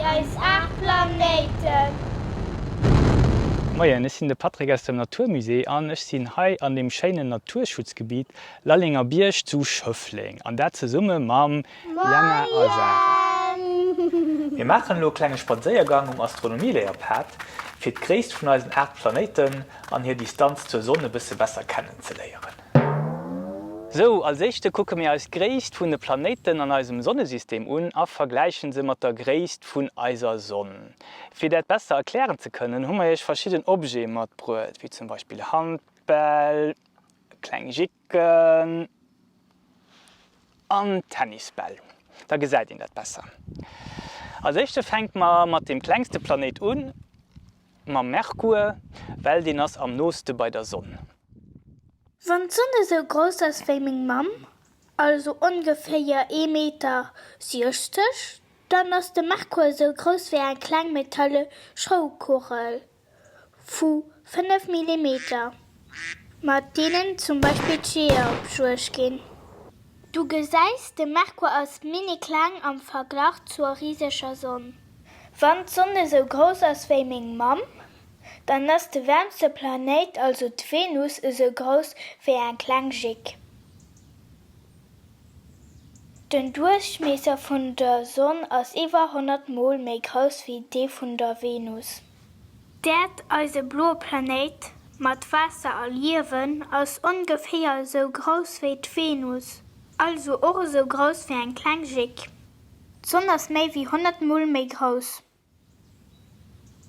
eis 8 Planéiten. Moien, ech sinn de Patrick aus dem Naturmusée an ech sinn hei an dem schéinen Naturschutzgebiet Lallenger Bierg zu Schëffleng an dat zesumme mam Jana a Sarah. Moien! Mir maachen elo e klenge Spadséiergang um Astronomieléierpad fir d'Gréisst vun eisen 8 Planéiten an hir Distanz zur Sonn e bësse besser kennenzeléieren. Sou, als éischte kucke mir eis d'Gréisst vun de Planéiten an eisem Sonnesystem un a vergläichen se mat der Gréisst vun eiser Sonn. Fir dat besser erklären ze kënnen, hu mer iech verschidden Objete matbruet, wéi zum Beispill Handbäll, kleng Jicken an Tennisbäll. Da gesäit een dat besser. Als éischte fänke mer mat deem klengste Planéit un, Mam Merkur, well deen ass am nooste bei der Sonn. Wann d'Sonn esou grouss ass wéi meng Mamm, also ongeféier ee Meter 60, dann ass de Merkur esou grouss wéi eng kleng metalle Schroukugel vu 5 Millimeter, mat deenen zum Beispill d'Jeeër op Juegd ginn. Du gesäis, de Merkur ass mini-kleng am Verglach zur riseger Sonn. Wann d'Sonn esou grouss ass wéi meng Mamm, dann ass de wäermste Planéit, also d'Venus, esou grouss wéi eng kleng Jick. Den Duerchmiesser vun der Sonn ass iwwer 100 Mol méi grouss wéi dee vun der Venus. D'Äerd, eise bloe Planéit mat Waasser a Liewen, ass ongeféier esou grouss wéi d'Venus, also och esou grouss wéi eng kleng Jick. D'Sonn ass méi wéi 100 Mol méi grouss.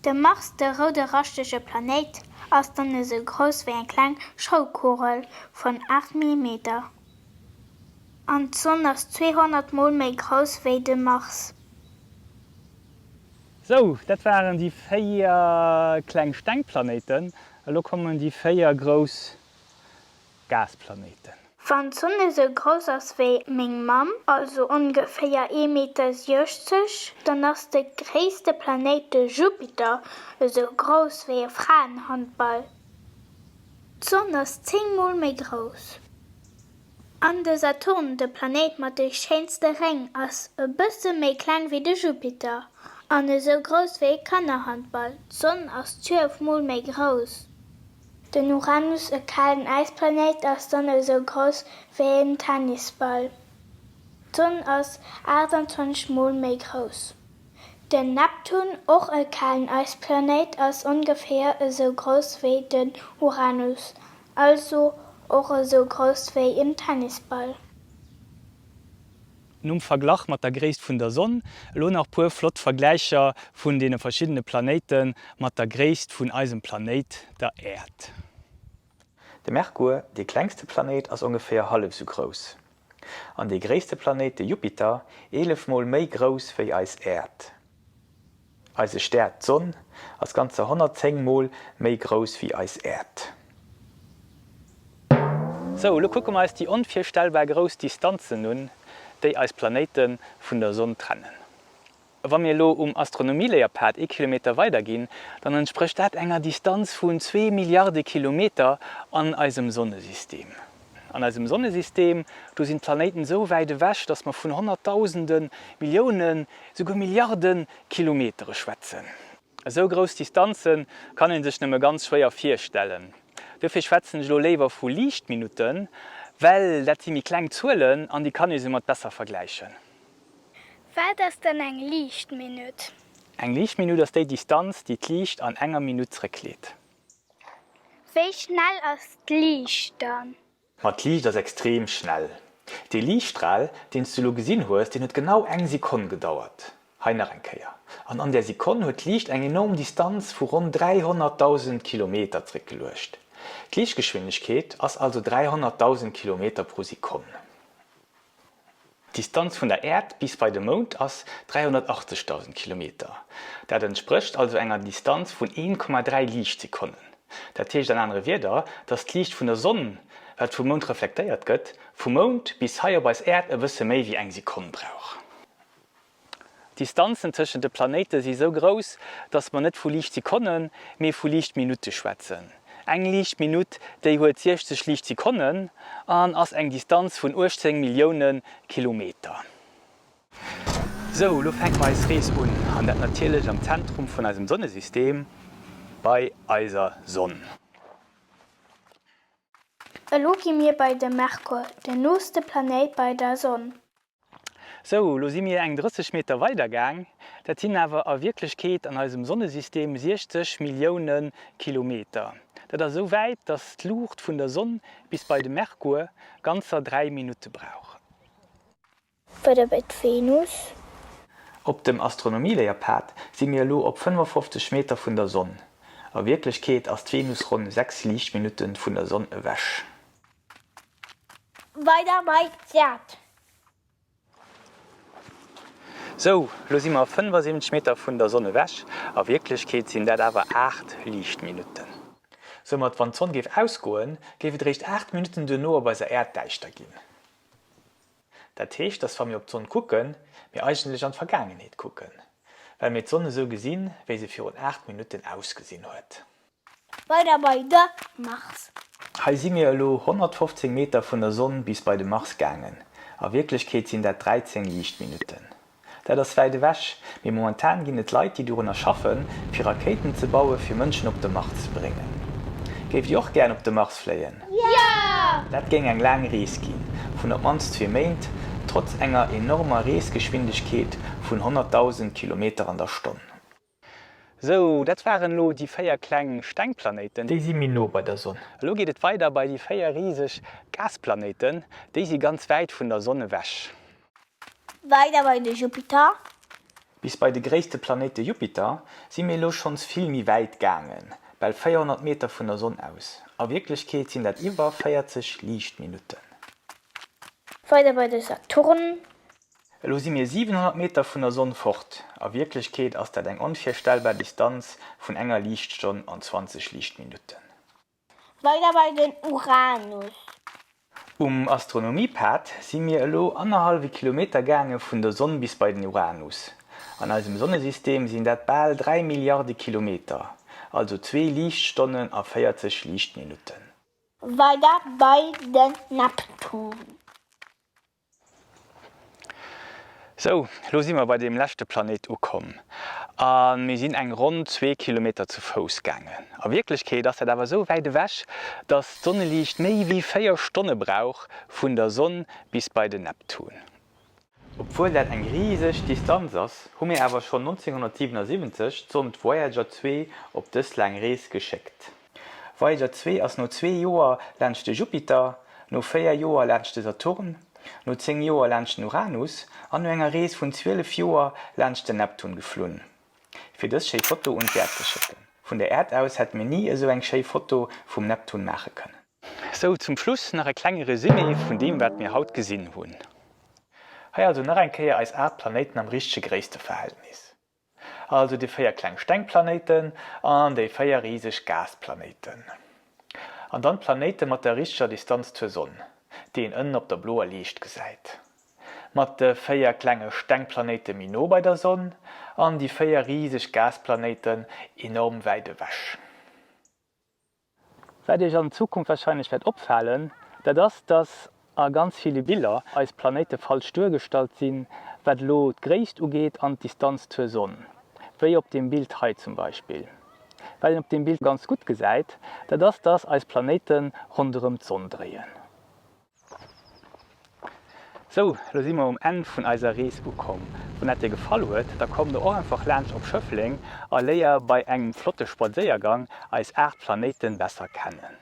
De Mars, de roude raschtege Planéit, ass dann esou grouss wéi eng kleng Schroukugel vun 8 Millimeter. An d'Sonn ass 200 Mol méi grouss wéi de Mars. Sou, dat waren déi 4 kleng Stengplanéiten. Elo kommen déi 4 grouss Gasplanéiten. Wann d'Sonn esou grouss ass wéi meng Mamm, also ongeféier ee Meter 60, dann ass de gréisste Planéit, de Jupiter, esou grouss wéi e Fraenhandball. D'Sonn ass 10 mol méi grouss. An de Saturn, de Planéit mat de schéinste Réng, ass e bësse méi kleng wéi de Jupiter an esou grouss wéi e Kannerhandball. D'Sonn ass 12 mol méi grouss. Den Uranus, e kalen Äisplanéit, ass dann esou grouss wéi en Tennisball. D'Sonn ass 28 Mol méi grouss. Den Neptun, och e kalen Äisplanéit, ass ongeféier esou grouss wéi den Uranus, also och esou grouss wéi en Tennisball. Nom Verglach mat der Gréisst vun der Sonn, elo nach puer flott Vergläicher vun deene verschiddene Planéite mat der Gréisst vun eisem Planéit, der Äerd. De Merkur, dee klengste Planéit, ass ongeféier hallef sou grouss. An dee gréisste Planéit, de Jupiter, 11 mol méi grouss wéi eis Äerd. Eise Stär, d'Sonn, ass ganzer 110 Mol méi grouss wéi eis Äerd. Sou, elo kucke mer eis déi onvirstellbar grouss Distanzen un, déi eis Planéite vun der Sonn trennen. Wa mir elo um Astronomieléierpad ee Kilometer weider ginn, dann entsprécht dat enger Distanz vun zwee Milliarde Kilometer an eisem Sonnesystem. An eisem Sonnesystem, do sinn d'Planéiten esou wäit ewech, datt mer vun Honnertdausenden, Milliounen, esouguer Milliarde Kilometere schwätzen. Esou grouss Distanze kann ee sech nëmme ganz schwéier virstellen. Dofir schwätzen ech elo léiwer vu Liichtminutten, well dat si méi kleng Zuelen an déi kann ee soumat besser vergläichen. Wat ass dann eng Liichtminutt? Eng Liichtminutt ass déi Distanz, déi d'Liicht an enger Minutt zréckleet. Wéi schnell ass d'Liicht dann? Ma d'Liicht ass extrem schnell. Dee Liichtstral, deen s du elo gesinn hues, deen huet genau eng Sekonn gedauert. Hei nach eng Kéier. An an där Sekonn huet d'Liicht eng enorm Distanz vu ronn 300.000 Kilometer zréckgeluecht. D'Liichtgeschwindegkeet ass also 300.000 Kilometer pro Sekonn. D'Distanz vun der Äerd bis bei de Mound ass 380.000 Kilometer. Dat entsprécht also enger Distanz vun 1,3 Liichtsekonnen. Dat heescht an anere Wierder, datt d'Liicht vun der Sonn, wat vum Mound reflektéiert gëtt, vum Mound bis hei op eis Äerd e bësse méi wéi eng Sekonn brauch. D'Distanzen tëschent de Planéite si sou grouss, datt mer net vu Liichtsekonnen, mee vu Liichtminutte schwätzen. Eng Liichtminutt, déi huet 60 Liichtsekonnen an ass eng Distanz vun 18 Millioune Kilometer. Sou, elo fänke mer eis Rees un, an dat natierlech am Zentrum vun eisem Sonnesystem, bei eiser Sonn. Elo gi mir bei de Merkur, den nooste Planéit bei der Sonn. Sou, elo si mir eng 30 Meter weider gaang. Dat sinn awer a Wierklechkeet an eisem Sonnesystem 60 Millioune Kilometer. Dat ass esou wäit, dass d'Luucht vun der Sonn bis bei de Merkur ganzer 3 Minutte brauch. Weider bei d'Venus. Op dem Astronomieléierpad si mir elo op 55 Meter vun der Sonn. A Wierklechkeet ass d'Venus ronn 6 Liichtminutte vun der Sonn ewech. Weider bei d'Äerd. Sou, lo si mer 75 Meter vun der Sonn ewech, a Wierklechkeet sinn dat awer 8 Liichtminutten. Soumat, wann d'Sonn géif ausgoen, géif et eréischt 8 Minutten duerno op eiser Äerd däischter ginn. Dat heescht, dass wa mir op d'Sonn kucken, mir eigentlech an d'Vergaangenheet kucken, well mir d'Sonn esou gesinn, wéi se virun 8 Minutten ausgesinn huet. Weider bei de Mars. Hei si mir elo 115 Meter vun der Sonn bis bei de Mars gaangen. A Wierklechkeet sinn dat 13 Liichtminutten. Dat ass wäit ewech, mee momentan ginn et Leit, déi dorunner schaffen, fir Rakéiten ze baue fir Mënschen op de Mars ze bréngen. Géift Dir och gären op de Mars fléien? Jo! Dat géing eng laang Rees ginn, vun op d'mannst zwee Méint, trotz enger enormer Reesgeschwindegkeet vun 100.000 Kilometer an der Stonn. Sou, dat waren elo déi 4 kleng Stengplanéiten. Déi si méi no bei der Sonn. Elo geet et weider bei déi 4 riseg Gasplanéiten. Déi si ganz wäit vun der Sonn ewech. Weider bei de Jupiter. Bis bei de gréisste Planéit, de Jupiter, si mir elo schonns vill méi wäit gaangen, bal 400 Meter vun der Sonn aus. A Wierklechkeet sinn dat iwwer 40 Liichtminutten. Weider bei de Saturn. Elo si mir 700 Meter vun der Sonn fort. A Wierklechkeet ass dat eng onvirstellbar Distanz vun enger Liichtstonn an 20 Liichtminutten. Weider bei den Uranus. Um Astronomiepad si mir elo annerhallwe Kilometer gaange vun der Sonn bis bei den Uranus. An eisem Sonnesystem sinn dat bal 3 Milliarde Kilometer, also zwee Liichtstonnen a 40 Liichtminutten. Weider bei den Neptun. Sou, lo si mer bei deem leschte Planéit ukomm a mir sinn eng ronn zwee Kilometer zu Fouss gaangen. A Wierklechkeet ass dat awer esou wäit ewech, dass d'Sonneliicht méi wéi 4 Stonne brauch vun der Sonn bis bei den Neptun. Obwuel dat eng riseg Distanz ass, hu mir awer schonn 1977 d'Sond Voyager 2 op dës laang Rees geschéckt. Voyager 2 ass no zwee Joer laanscht de Jupiter, no 4 Joer laanscht de Saturn, no 10 Joer laanscht den Uranus an no enger Rees vun 12 Joer laanscht den Neptun geflunn, fir dës schéi Foto un d'Äerd ze schécken. Vun der Äerd aus hätte mir ni esou eng schéi Foto vum Neptun maache kënnen. Sou, zum Schluss nach e klenge Resumé vun deem wat mir haut gesinn hunn. Hei also nach eng Kéier eis 8 Planéiten am richtege Gréissteverhältnis. Also déi 4 kleng Stengplanéiten an déi 4 riseg Gasplanéiten. An dann d'Planéite mat der richteger Distanz zur Sonn, déi een ënnen op der bloer Liicht gesäit. Mat de 4 klenge Stengplanéite méi no bei der Sonn an déi 4 riseg Gasplanéiten enorm wäit ewech. Wat iech an Zukunft wahrscheinlech wäert opfalen, dat ass, dass a ganz ville Biller eis Planéite falsch duergestallt sinn, wat elo d'Gréisst ugeet an d'Distanz zur Sonn, wéi op deem Bild hei zum Beispill. Wat een op deem Bild ganz gutt gesäit, dat ass, dass eis Planéite ronderëm d'Sonn dréien. Sou, lo si mer um Enn vun eiser Rees ukomm. Wann dat dir gefall huet, da komm do och einfach laanscht op Schëffleng a léier bei engem flotte Spadséiergang eis 8 Planéiten besser kennen.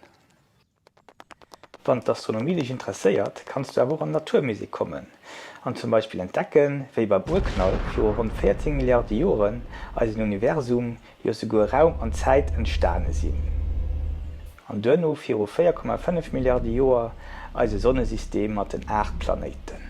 Wann d'Astronomie dech interesséiert, kanns du awer och an d'Naturmusée kommen an zum Beispill entdecken, wéi beim Urknall viru ronn 14 Milliarde Joren eisen Universum, jo souguer Raum an Zäit entstane sinn, an duerno viru 4,5 Milliarde Joer eise Sonnesystem mat den 8 Planéiten.